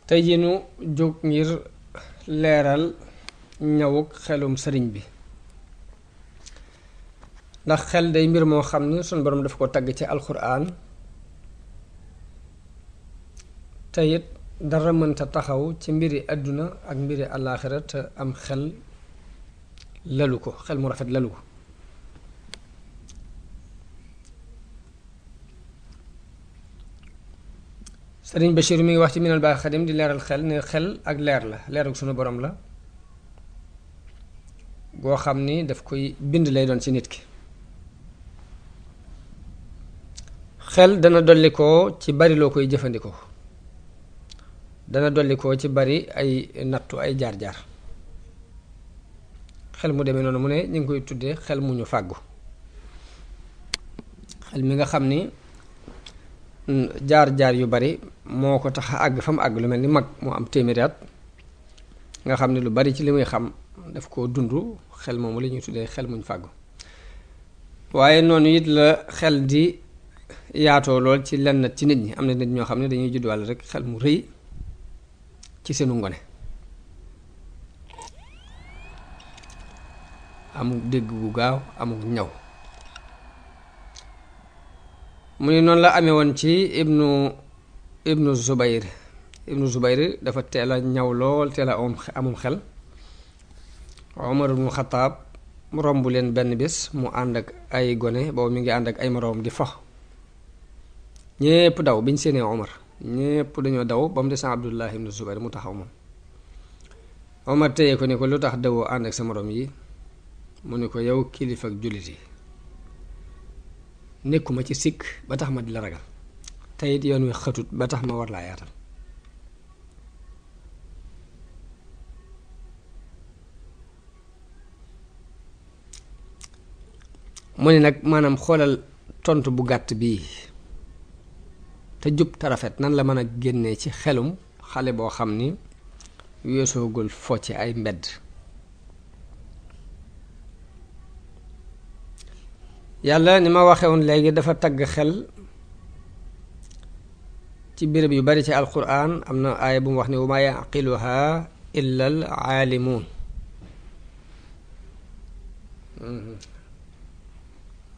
tey jii nu jóg ngir leeral ñawuk xelum sëriñ bi ndax xel day mbir moo xam ni sunu borom daf ko tagg ci alxuraan te it dara mënta taxaw ci mbiri àdduna ak mbiri àllaaxira te am xel lalu ko xel mu rafet lalu ko sëriñ Bachir mi ngi wax ci minal baax xadim di leeral xel ne xel ak leer la leer ak sunu borom la goo xam ni daf koy bind lay doon ci nit ki xel dana dolli ko ci bari loo koy jëfandikoo dana dolli ko ci bari ay nattu ay jaar-jaar xel mu demee noonu mu ne ñu ngi koy tuddee xel mu ñu fàggu xel mi nga xam ni jaar-jaar yu bari moo ko tax a àgg fa mu àgg lu mel ni mag moo am téeméeri at nga xam ne lu bari ci li muy xam daf koo dund xel moomu la ñuy tuddee xel muñ fàggu waaye noonu it la xel di yaatoo lool ci lenn ci nit ñi am na nit ñoo xam ne dañuy judduwaale rek xel mu rëy ci seenu ngone amul dégg gu gaaw amul ñaw mu ni noonu la amee woon ci ibnu Zubayr dafa teel a ñaw lool teel a amum xel Omar ibnu Xataab romb leen benn bés mu ànd ak ay gone boobu mi ngi ànd ak ay moroom di fo ñépp daw biñ séenee Omar ñépp dañoo daw ba mu des Abdullah ibnu Zubayr mu taxaw moom Omar téye ko ni ko lu tax dawoo ànd ak sa moroom yi mu ni ko yow kilifa ak jullit yi nekkuma ci sikk ba tax ma di la ragal te it yoon wi xëtut ba tax ma war laa yaatal mu ne nag maanaam xoolal tontu bu gàtt bii te jub te rafet nan la mën a génnee ci xelum xale boo xam ni weesoogul fo ci ay mbedd yàlla ni ma waxee woon léegi dafa tagg xel ci béréb yu bari ci alquran am na aaya bu mu wax ni wa maa yaqiluha illa al aalimuun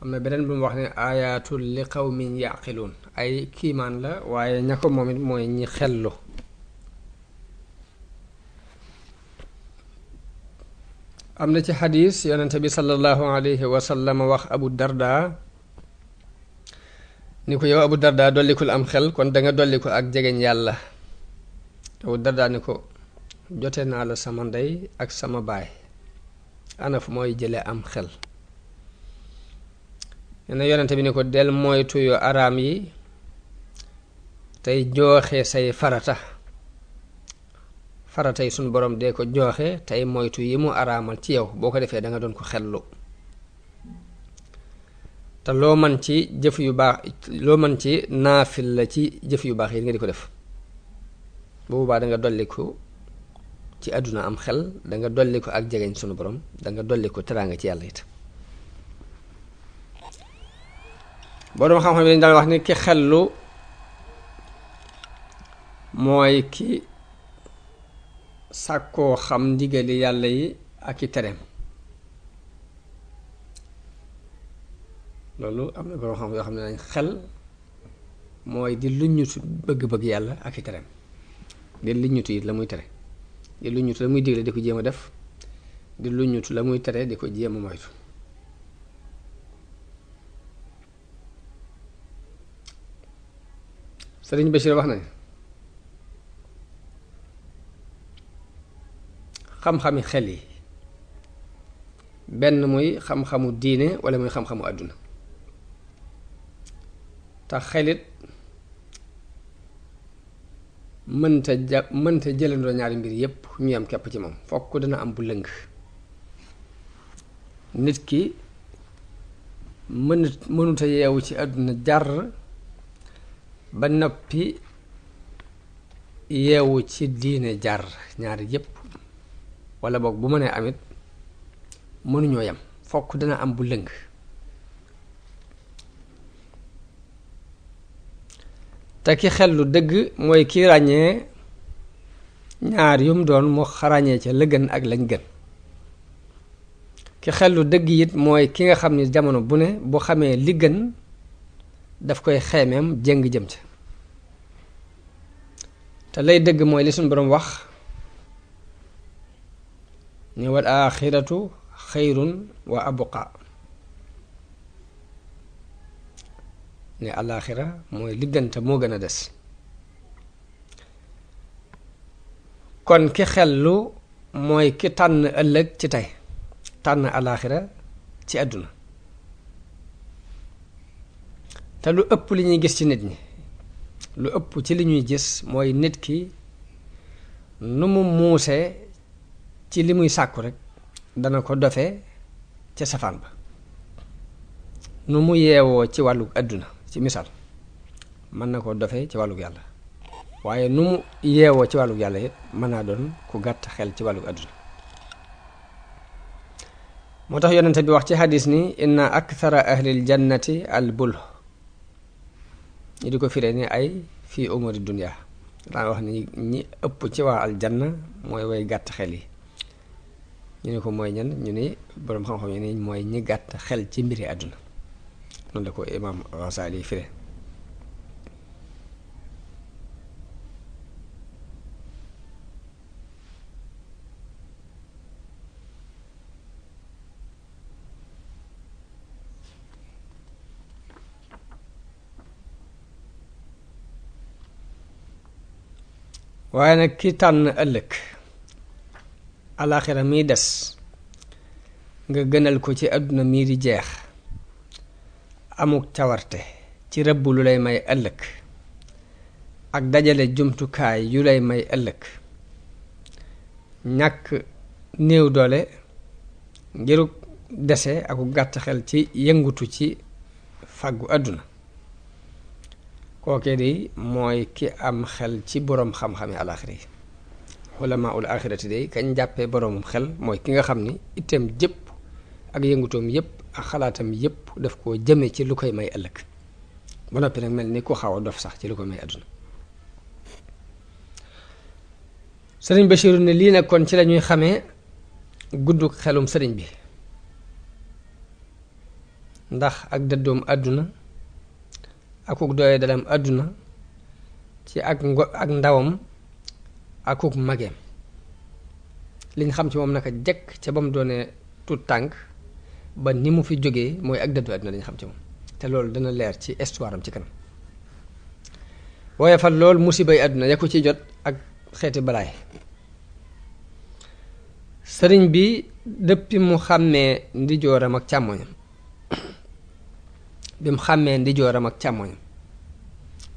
am na beneen bu mu wax ne aayatul li qawmin yaqiluun ay kiimaan la waaye ña ko moom it mooy ñi xellu am na ci xadiis yonente bi sallallahu alayhi wa sallam wax abu darda ni ko yow abu darda dollikul am xel kon danga dolliku ak jegeñ yàlla abu darda ni ko jote naa la sama ndey ak sama baay ana fu mooy jële am xel nee na yonente bi ni ko del moytu yu araam yi tey jooxe say farata yi sunu borom dee ko jooxe tey moytu yi mu araamal ci yow boo ko defee da nga doon ko xellu te loo man ci jëf yu baax loo man ci naafil la ci jëf yu baax yi nga di ko def boobu baa da nga dolli ko ci àdduna am xel da nga dolli ko ak jegeñ sunu borom da nga dolli ko teraanga ci yàlla it boroom xam-xam yi dañ daal wax ni ki xellu mooy ki sàkkoo xam ndigali yàlla yi ak i tereem loolu am na boroom xam yoo xam ne nañ xel mooy di luññutu bëgg-bëgg yàlla ak i tereem di luññutu it la muy tere di luññutu la muy digle di ko jéem a def di luññutu la muy tere di ko jéem a moytu Sëriñ Bachir wax na xam-xami xel yi benn muy xam-xamu diine wala muy xam-xamu àdduna te xelit mënta jëlandoo ñaari mbir yépp ñu am kepp ci moom fokk dana am bu lëng nit ki mënuta yeewu ci àdduna jar ba noppi yeewu ci diine jar ñaari yépp wala boog bu mënee amit mënuñoo yem fokk dana am bu lëng te ki xellu dëgg mooy ki ràññee ñaar yum doon mu xarañee ca la gën ak lañ gën. ki xellu dëgg it mooy ki nga xam ni jamono bu ne bu xamee li gën daf koy xeemeem jéng jëm ca te lay dëgg mooy li suñu boroom wax ni wal aaxiratu xayrun wa abqa ne alaaxira mooy li gën te moo gën a des. kon ki xellu mooy ki tànn ëllëg ci tey tànn alaaxira ci àdduna te lu ëpp li ñuy gis ci nit ñi lu ëpp ci li ñuy gis mooy nit ki nu mu muusee ci li muy sàkku rek dana ko dofee ca safaan ba. nu mu yeewoo ci wàllug àdduna ci misaal mën na ko dofee ci wàllug yàlla waaye nu mu yeewoo ci wàllug yàlla it mën naa doon ku gàtt xel ci wàllug àdduna. moo tax yonente bi wax ci xadis ni inna akthara ahlil jannati al bul ñi di ko firee ni ay fii umuri dunya daan wax ni ñi ëpp ci waa aljanna mooy way gàtt xel yi. ñu ne ko mooy ñan ñu ni boroom xam-xam ñu ni mooy ñi gàtt xel ci mbiri àdduna noonu la ko imaam Ghazali firee. waaye nag ki tànn ëllëg alaaxira miy des nga gënal ko ci àdduna mii di jeex amuk cawarte ci rëbb lu lay may ëllëg ak dajale jumtukaay yu lay may ëllëg ñàkk néew doole ngiruk dese aku gàtt xel ci yëngutu ci fàggu àdduna kookee di mooy ki am xel ci boroom xam-xami alaaxira yi. ulamaa ul aaxirati day kañ jàppee boroomum xel mooy ki nga xam ni itam jëpp ak yëngutoom yëpp ak xalaatam yëpp daf koo jëme ci lu koy may ëllëg ba noppi nag mel ni ku xaw a dof sax ci lu koy may àdduna. sëriñ Bachiru ne lii nag kon ci lañuy xamee gudduk xelum sëriñ bi ndax ak dëddoom àdduna akuk doye dalam àdduna ci ak ndawam akuk mageem liñ xam ci moom naka jekk ca ba mu doonee tut tànk ba ni mu fi jógee mooy ak dëddu àdduna lañ xam ci moom te loolu dana leer ci histoire am ci kanam. waaye fa lool musibay àdduna ya ko ci jot ak xeeti balaay sëriñ bi dëppi mu xàmmee ndijooram ak càmmoñam bi mu xàmmee ndijooram ak càmmoñam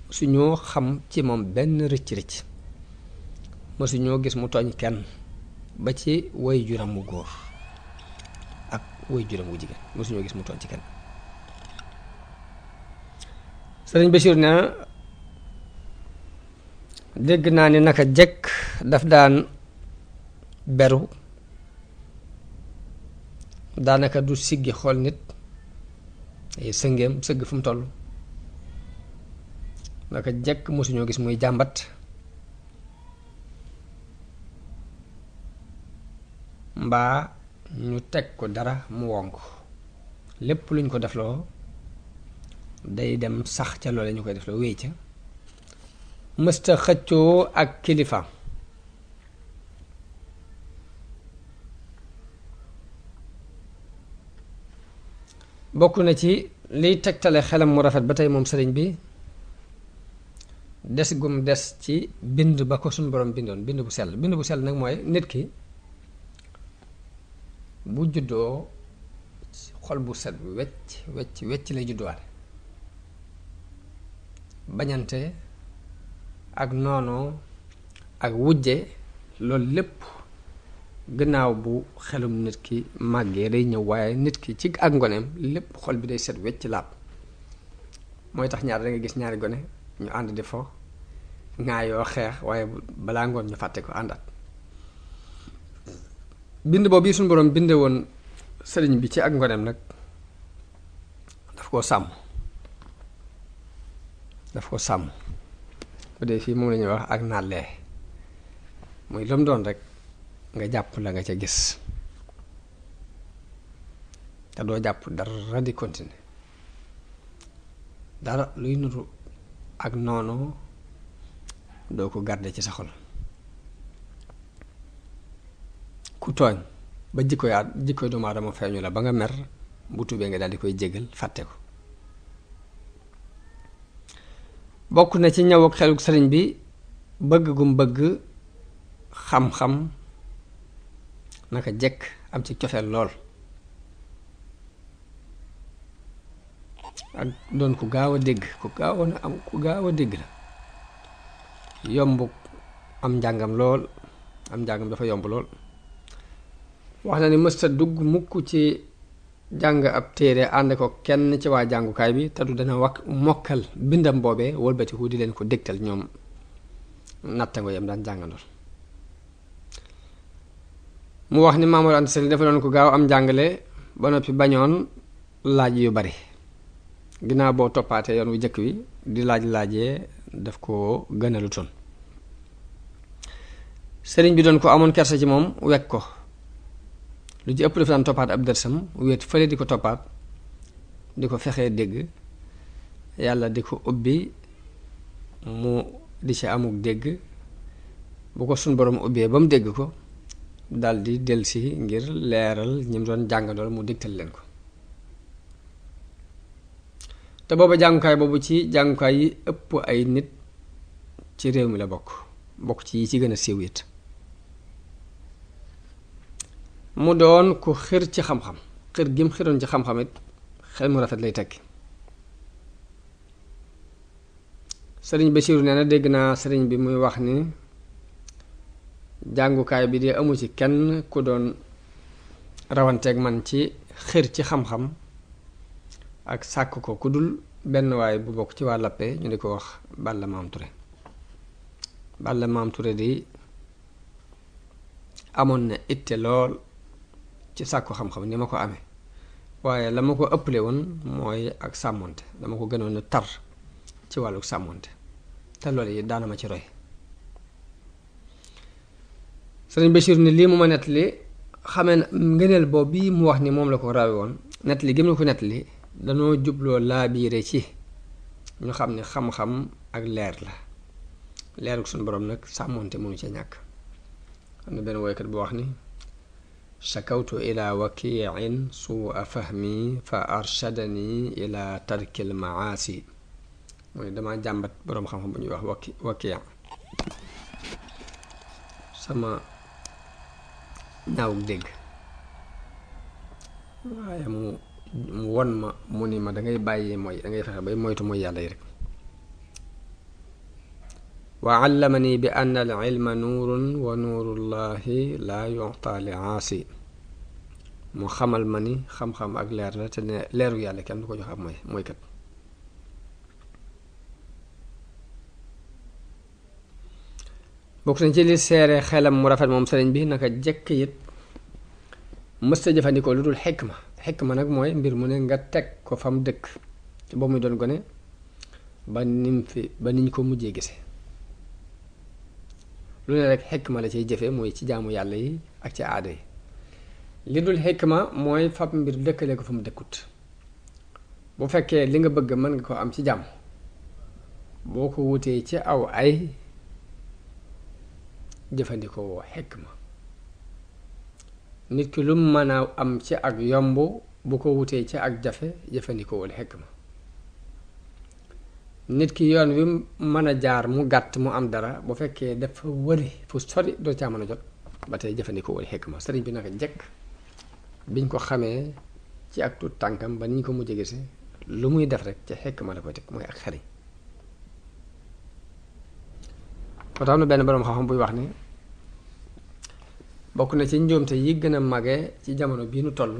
su ñoo xam ci moom benn rëcc-rëcc mësu ñoo gis mu tooñ kenn ba ci way juram mu góor ak way juram wu jigéen mësu ñoo gis mu tooñ ci kenn. sëriñ Bachir na dégg naa ni naka jekk daf daan beru daanaka du siggi xool nit ay sëngeem sëgg fu mu toll naka jekk mosuñoo gis muy jàmbat mbaa ñu teg ko dara mu wonk lépp luñ ko defloo day dem sax ca loole ñu koy defloo wéy ca mësta xëccoo ak kilifa bokk na ci liy tegtale xelam mu rafet ba tey moom sëriñ bi des gum des ci bind ba ko suñu borom bindoon bind bu sell nag mooy nit ki bu juddoo xol bu set wecc lay judduwaale bañante ak noonoo ak wujje loolu lépp gannaaw bu xelum nit ki màggee day ñëw waaye nit ki ci ak ngoneem lépp xol bi day set wecc laab mooy tax ñaar da nga gis ñaari gone ñu ànd di fo ngaa yoo xeex waaye balaa ngoon ñu fàtte ko àndaat bind boobu yi suñu boroom binde woon sëriñ bi ci ak ngoneem nag daf koo sàmm bu dee fii moom la ñuy wax ak nàllee muy lu mu doon rek nga jàpp la nga ca gis te doo jàpp dara di continuer dara luy nuru ak noonu doo ko garder ci sa xol ku tooñ ba jikkoy doomu aadama feeñu la ba nga mer bu tuubee nga daal di koy jégal fàtte ko bokk na ci ñëw ak xeluk sëriñ bi bëgg gum bëgg xam-xam naka jekk am ci cofeel lool ak doon ku gaaw a dégg ku gaaw a dégg la yomb am njàngam lool am njàngam dafa yomb lool wax na ni mësta dugg mukk ci jàng ab téere ànd ko kenn ci waa jàngukaay bi te du dana mokkal bindam boobee wëlbatiku di leen ko dégtal ñoom nattango yam daan jàngandoor mu wax ni Maam Mor Anta Sali dafa doon ko gaaw am njàngale ba noppi bañoon laaj yu bari ginnaaw boo toppaatee yoon wu jëkk wi di laajee daf ko gënalu toon sëriñ bi doon ko amoon kersa ci moom wekk ko lu ci ëpp dafa daan toppaat ab dërsam wéet fële di ko toppaat di ko fexee dégg yàlla di ko ubbi mu di ci amuk dégg bu ko sun borom ubbee ba mu dégg ko daldi delsi ngir leeral ñi mu doon jàngandool mu dégtal leen ko te booba jàngukaay boobu ci jàngukaay yi ëpp ay nit ci réew mi la bokk ci yi ci gën a siiw it mu doon ku xir ci xam-xam xir gim xiroon ci xam-xam it xel mu rafet lay tekki sëriñ Basiiru nee na dégg naa sëriñ bi muy wax ni jàngukaay bi de amu ci kenn ku doon rawanteeg man ci xir ci xam-xam ak sàkk ko ku dul benn waay bu bokk ci waa Lappe ñu di ko wax Balla Maam Touré Balla Maam Touré di amoon na itte lool ci sàkku xam-xam ni ma ko amee waaye la ma ko ëpple woon mooy ak sàmmonte dama ko gënoon a tar ci wàllu sàmmonte te loolu yi daana ma ci roy sëriñ Bachir ni lii mu ma nettali xamee na ngëneel boobu bii mu wax ni moom la ko rawe woon nettali gëm la ko nettali danoo jubloo laabiire ci ñu xam ne xam-xam ak leer la leeruk suñu borom nag sàmmonte mënu ca ñàkk am na benn woykat bu wax ni shakawtu ila wakiin suua fahmi fa arshadani ila tarkil maasi mooy dama jàmbat boroom xam-xam bu ñuy wax wakiya sama ñaawuk dégg waaye mu won ma mu ni ma dangay bàyyi mooy dangay fexe bay moytu mooy yàlla yi rek wa allamani bi anna al ilma nuurun wa nuurullahi laa yu'ta li aasi mu xamal ma ni xam-xam ak leer la te ne leeru yàlla kenn du ko jox ab mooy kat bokk nañ ci li seere xelam mu rafet moom sëriñ bi naka jekk it mësta jëfandikoo lu dul xikma nag mooy mbir mu ne nga teg ko fa mu dëkk ci boobu muy doon gone ba niñ ko mujjee gise lu ne rek xikma la ciy jëfe mooy ci jaamu yàlla yi ak ci aada yi li dul xikma mooy fab mbir dëkkale ko fa mu dëkkut bu fekkee li nga bëgg mën nga ko am ci jàmm boo ko wutee ci aw ay jëfandikoo xikma nit ki lu mën a am ci ak yomb bu ko wutee ci ak jafe jëfandikoo wal xikma nit ki yoon wi mën a jaar mu gàtt mu am dara bu fekkee dafa wëri fu sori doo caa mën a jot ba tey jëfandikoo wal xikma sëriñ bi naka jekk biñ ko xamee ci ak tut tànkam ba niñ ko mujjee gise lu muy def rek ci xikma la koy teg mooy ak xariñ moo tax am na benn boroom xam-xam buy wax ni bokk na ci njuumte yi gën a mage ci jamono bii nu toll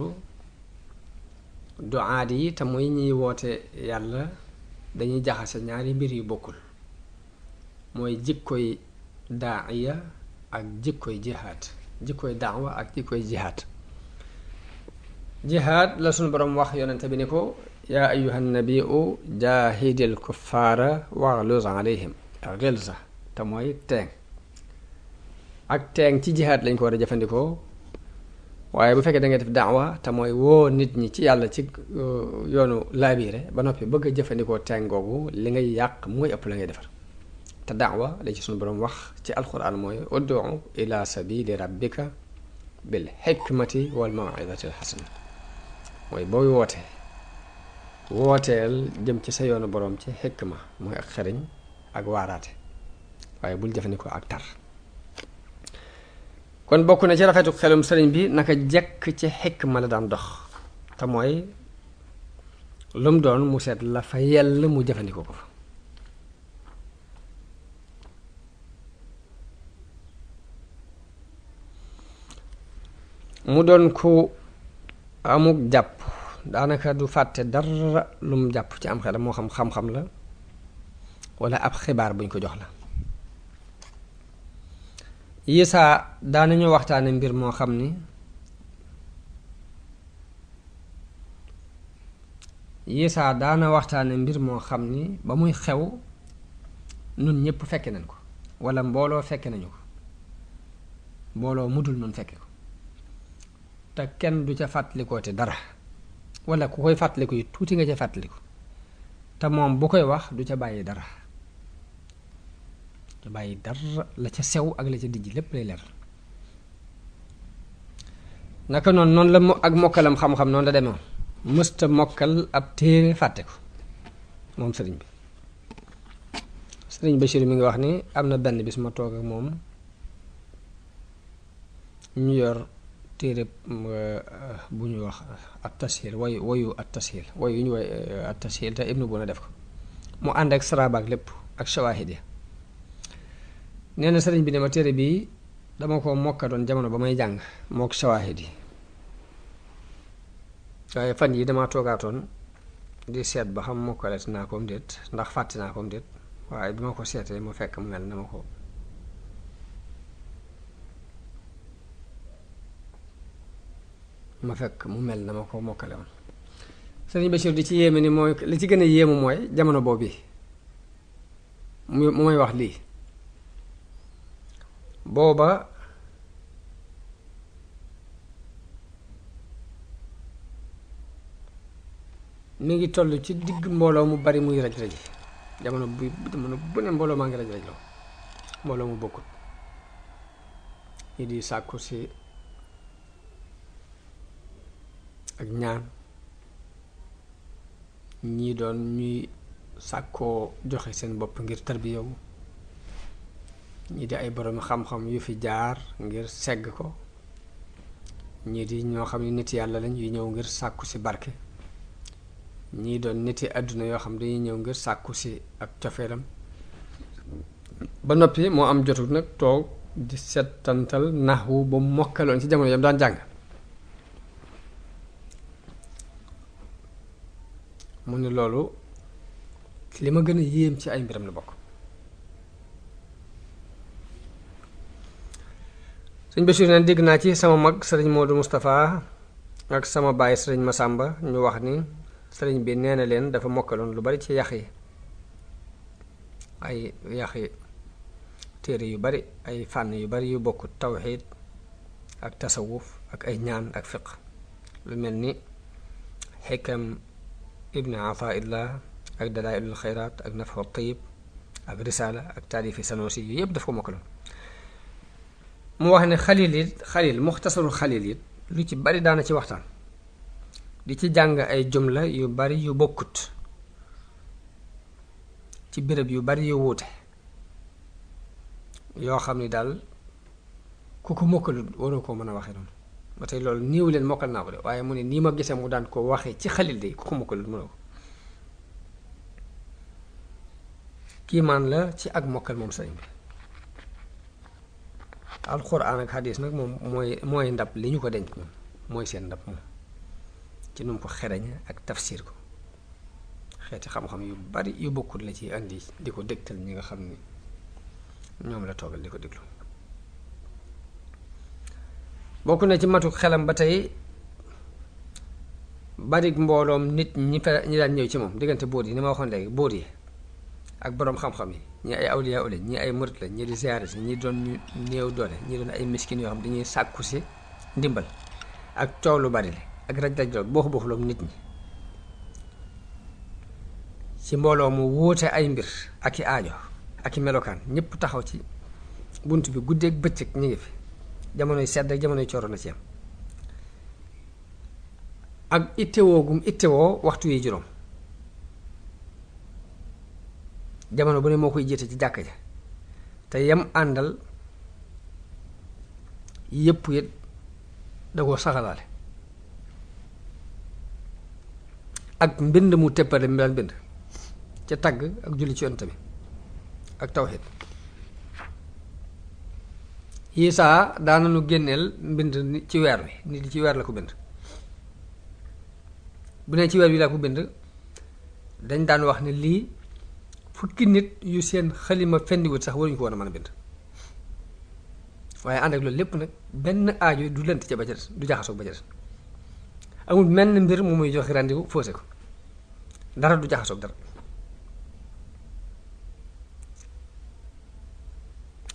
duaat yi te muy ñiy woote yàlla dañuy jaxase ñaari mbir yu bokkul mooy jikkoy daaiya ak jikkoy jihaad jikkoy daawa ak jikkoy jihaad jihaad la sunu boroom wax yonente bi ni ko yaa ayyuhan nabiu jaahidil kuffaara waxluz alayhim xilza te mooy teeng ak teeng ci jihaad lañ ko war a jëfandikoo waaye bu fekkee da ngay def daawa te mooy woo nit ñi ci yàlla ci yoonu laabiire ba noppi bëgg a jëfandikoo teeng googu li ngay yàq mooy ëpp la ngay defar te daawa la ci suñu borom wax ci alquran mooy ud'u ila sabili rabbika bil hikmati wal maw'izati al hasana mooy booy wooteel jëm ci sa yoonu borom ci xikma mooy ak xeriñ ak waaraate waaye bul jëfandikoo ak tar kon bokk na ci rafetu xelum sëriñ bi naka jekk ci xikma la daan dox te mooy lu mu doon mu seet la fa yell mu jëfandikoo ko fa mu doon ku amuk jàpp daanaka du fàtte dara lu mu jàpp ci am xelam moo xam xam-xam la wala ab xibaar buñ ko jox la yisaa daanañu waxtaane mbir moo xam ni yisaa daana waxtaane mbir moo xam ni ba muy xew nun ñépp fekke nañ ko wala mbooloo fekke nañu ko mbooloo mudul nun fekke ko te kenn du ca fàttalikoo te dara wala ku koy fàttaliku yi tuuti nga ca fàttaliku te moom bu koy wax du ca bàyyi dara du bàyyi dara la ca sew ak la ca dijj lépp lay leer naka noonu la ak mokkalam xam-xam noonu la demoon mësta mokkal ab téere fàtte ko moom sëriñ bi sëriñ Bachir mi ngi wax ni am na benn bis ma toog ak moom ñu yor téere bu ñuy wax at tashil wayu at tashil wayu yu ñu woy at tashil te ibnu buna def ko mu ànd ak sarabaak lépp ak shawahid ya nee na sëriñ bi ne ma téere bii dama ko mokkatoon jamono ba may jàng mook shawahid yi waaye fan yi dama toogaatoon di seet ba xam mokkaleet naa koom déet ndax fàtte naa koom déet waaye bi ma ko seetee mu fekk mu mel na ma ko mokkale woon sëriñ Bachir di ci yéeme ni mooy li ci gën a yéemu mooy jamono boobu mu may wax lii booba mi ngi toll ci digg mbooloo mu bari muy raj-raj jamono bu ne mbooloo maa ngi raj-raj loo mbooloo mu bokkut ñi di sàkku si ak ñaan ñii doon ñuy sàkkoo joxe seen bopp ngir tarbiyaw ñii di ay borom xam-xam yu fi jaar ngir segg ko ñii di ñoo xam ne nit yàlla lañ yu ñëw ngir sàkku si barke ñii doon niti àdduna yoo xam dañuy ñëw ngir sàkku si ak cofeelam ba noppi moo am jotu nag toog di settantal naxwu ba mokkaloon ci jamono yam daan jàng mu ne loolu li ma gën a yéem ci ay mbiram la bokk sëñ Bachir neen dégg naa ci sama mag sëriñ Modou Moustapha ak sama baay sëriñ Massamba ñu wax ni sëriñ bi nee na leen dafa mokkaloon lu bari ci yax yi ay yaxi téere yu bari ay fànn yu bari yu bokk tawxiid ak tasawuf ak ay ñaan ak fiq lu mel ni xikam ibni ataillah ak dalailul xayraat ak nafa tayib ak risaala ak taalifi sanosi yu yëpp daf ko mokkaloon mu wax ne xalil muxtasarul xalil it lu ci bari daana ci waxtaan di ci jàng ay jumla yu bari yu bokkut ci béréb yu bari yu wuute yoo xam ni daal ku ko mokkalut waroo koo mën a waxee noonu ba tey loolu niiw leen mokkal naa ko de waaye mu ne nii ma gisee mu daan ko waxee ci xalil de ku ko mokkalut mënoo ko kiimaan la ci ak mokkal moom sëriñ bi alxuraan ak xadiis nag moom mooy ndab li ñu ko denc moom mooy seen ndab moom ci nu mu ko xereñ ak tafsir ko xeeti xam-xam yu bari yu bokkut la ci andi di ko dégtal ñi nga xam ni ñoom la toogal di ko déglu bokk na ci matu xelam ba tey barik mbooloom nit ñi daan ñëw ci moom diggante bóot yi ni ma waxoon léegi bóot yi ak boroom xam-xam yi ñi ay awliya lañ ñi ay murit lañ ñi di ziyaare si ñi doon ñu néew doole ñi doon ay miskin yoo xam dañuy sàkku si ndimbal ak coow lu bari li ak raj-raj loolu booxu booxu loolu nit ñi ci mbooloo mu wuute ay mbir ak i aajo ak i melokaan ñëpp taxaw ci bunt bi guddeeg bëccëg ñu ngi fi jamonoy sedd ak jamonoy cooro na ci am ak ittewoo gum ittewoo waxtu yi juróom jamono bu ne moo koy jiite ci jàkk ja te yam àndal yépp it da koo saxalaale ak mbind mu teppale mi daan bind ca tagg ak julli ci yonent bi ak tawxiid Isaa daana nu génneel mbind ci weer wi nit di ci weer la ko bind bu ne ci weer wi laa ko bind dañ daan wax ne lii fukki nit yu seen xalima fendiwut sax waruñu ko woon a mën a bind waaye ànd ak loolu lépp nag benn aajo du lënt ca ba ca des du jaxasoog ba ca des amul menn mbir mu muy joxe rendez-vous faussé ko dara du jaxasoog dara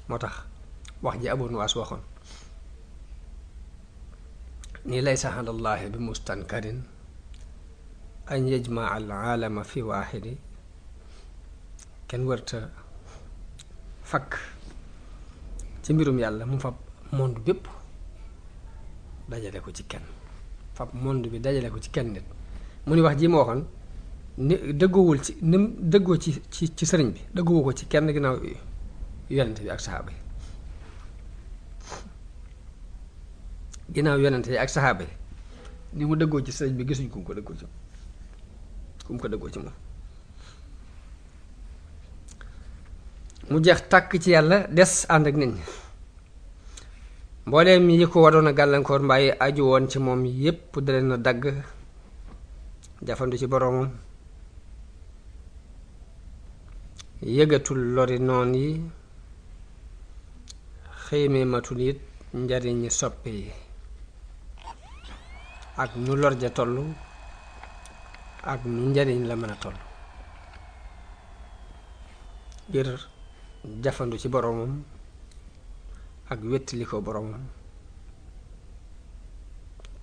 moo tax wax ji Abu Nuwaas waxoon ni laysa ala llaahi bi mustankarin an yajmaa al aalama fi waaxidi kenn wërta fakk ci mbirum yàlla mu fab monde bépp dajale ko ci kenn fab monde bi dajale ko ci kenn nit mu ni wax ji ma waxoon ni dëggoowul ci ni mu dëggoo ci sëriñ bi dëggoowu ko ci kenn ginnaaw yonente bi ak saxaaba yi ginnaaw yonente yi ak saxaaba yi ni mu dëggoo ci sëriñ bi gisuñ ku mu ko dëggoo ci moom mu jeex tàkk ci yàlla des ànd ak nit ñi mbooleem yi ko waroon a gàllankoor mbaa yi aju woon ci moom yépp dalee na dagg jafandu ci boroomam yëgatul lori noon yi xëymeematul it njariñi soppe yi ak nu lor ja toll ak nu njariñ la mën a toll ngir jafandu ci boroomam ak wettali ko boroomam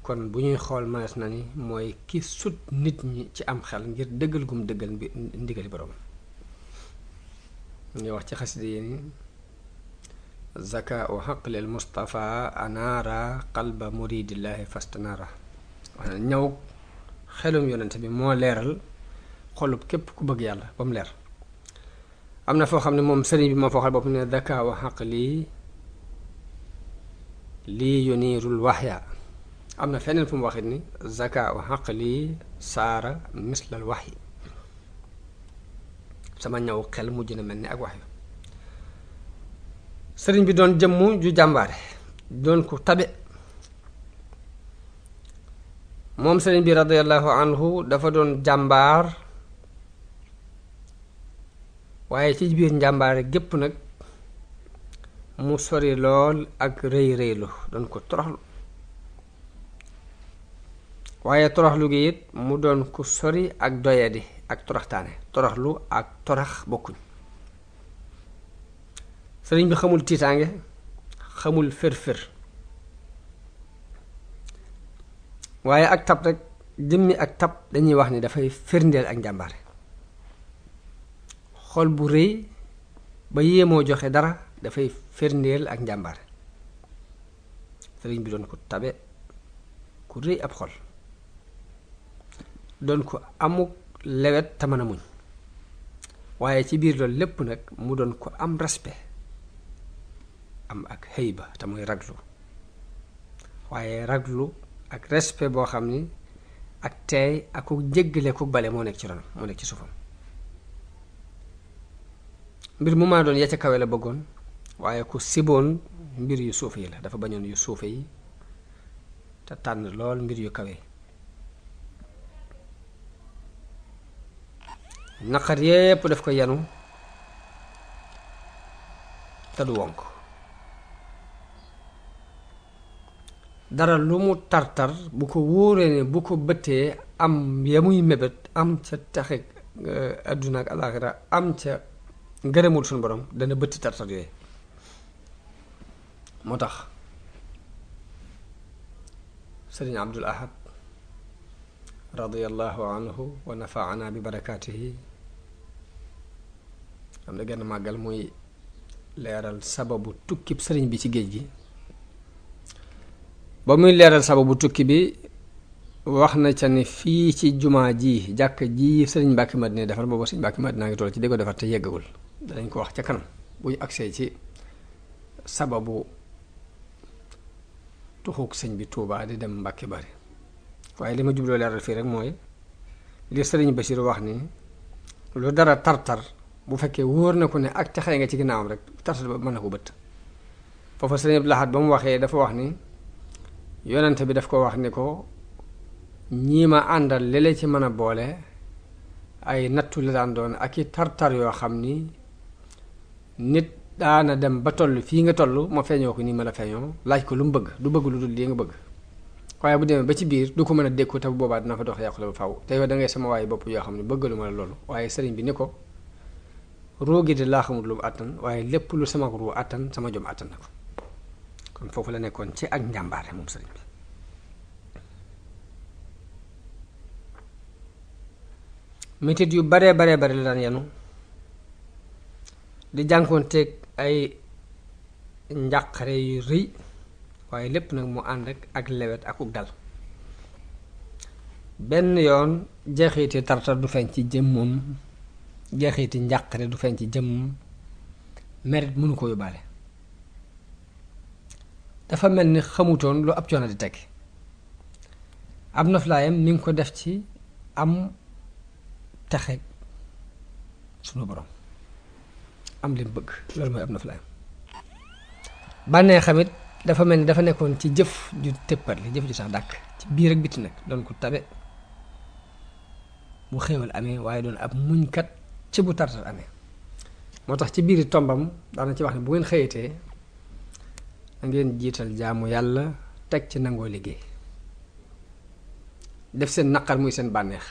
kon bu ñuy xool mënees na ni mooy ki sut nit ñi ci am xel ngir dëggal gum dëggal ndigali boroomam ñu wax ci xasida yi ni zakaau xaqlil Mustafa anaara qalba muridillahi fastanaara wax na ñaw xelum yonent bi moo leeral xolub képp ku bëgg yàlla ba mu leer am na foo xam ne moom sëriñ bi moo foo xal bopp ne zakaau xaqli lii yuniirul waxya am na feneen fu mu waxit ni zakaau xaqli saara mislal waxyi sama ñaw xel mujj na mel ni ak wax yu sëriñ bi doon jëmm ju jàmbaare doon ko tabe moom sëriñ bi radiyallahu anhu dafa doon jàmbaar waaye ci biir njàmbaare gépp nag mu sori lool ak rëy rëylu doon ko toroxlu waaye toroxlu gi it mu doon ko sori ak doyadi ak toroxtaane toroxlu ak torax bokkuñ sëriñ bi xamul tiitaange xamul fër-fër waaye ak tab rek jëmmi ak tab dañuy wax ni dafay firndeel ak njàmbaare xol bu rëy ba yéemoo joxe dara dafay firndeel ak njàmbaare sëriñ bi doon ko tabe ku rëy ab xol doon ko amuk lewet te mën a muñ waaye ci biir loolu lépp nag mu doon ko am respect am ak xëyba te muy raglu waaye raglu ak respect boo xam ni ak teey ak ku jéggale ku bale moo nekk ci ronam moo nekk ci suufam mbir mu maa doon ya ca kawe la bëggoon waaye ku siboon mbir yu suufe yi la dafa bañoon yu suufe yi te tànn lool mbir yu kawe naqar yépp daf ko yanu te du wonk dara lu mu tartar bu ko wóoree ne bu ko bëttee am ya muy mébét am ca taxe àdduna ak alaaxira am ca ngërëmul suñu borom dana bëtt tartar yooyu. moo tax sëriñ Abdul Ahad radiyallahu anhu wa nafaana bi barakaatihi am na genn màggal muy leeral sababu tukkib sëriñ bi ci géej gi. ba muy leeral sababu tukki bi wax na ca ni fii ci jumaa ji jàkk ji sëriñ Mbàkke Madina defar booba sëriñ Mbàkke Madina ngi toll ci di ko defar te yeggagul, danañ ko wax ca kanam bu ñu agsee ci sababu tuxuk sëñ bi Tuubaa di dem Mbàkke Bari. waaye li ma jubloo leeral fii rek mooy li sëriñ Bachir wax ni lu dara tartar bu fekkee wóor na ko ne ak texee nga ci ginnaawam rek tartar ba mën na ko bëtt. foofa sëriñ Abdul Ahad ba mu waxee dafa wax ni yonente bi daf ko wax ni ko ñii ma àndal léeg-léeg ci mën a boole ay nattu la daan doon ak i tartar yoo xam ni nit daana dem ba toll fii nga toll ma feeñoo ko nii ma la feeñoo laaj ko lu mu bëgg du bëgg lu dul lii nga bëgg, waaye bu demee ba ci biir du ko mën a dékku te bu boobaa dina fa dox yàqule ba faw te yow da ngay sama waaye bopp yoo xam ne bëggalu ma la loolu. waaye sëriñ bi ni ko roogi de laa xamul lu mu àttan waaye lépp lu sama ruu àttan sama jom àttan na ko. kon foofu la nekkoon ci ak njàmbaare moom sëriñ bi. metit yu baree baree bare la daan yenu di jànkoonteeg ay njàqare yu rëy, waaye lépp nag mu ànd ak lewet ak uk dal. benn yoon jeexiti tartar du feeñ ci jëmmam, jeexiti njàqare du feeñ ci jëmmam, merit mënu ko yóbbaale. dafa mel ni xamutoon lu ab coono di teg. am noflaayam mi ngi ko def ci am texe sunu borom, am lim bëgg, loolu mooy am noflaayam. bànnee xamit dafa mel ni dafa nekkoon ci jëf ju tëppat li jëf ju sax dàkk ci biir ak biti nag, doon ko tabe bu xéewal amee, waaye doon ab muñkat ci bu tartar amee. moo tax ci biiri tombam daana ci wax ne bu ngeen xëyatee da ngeen jiital jaamu yàlla teg ci nangoo liggéey, def seen naqar muy seen bànneex.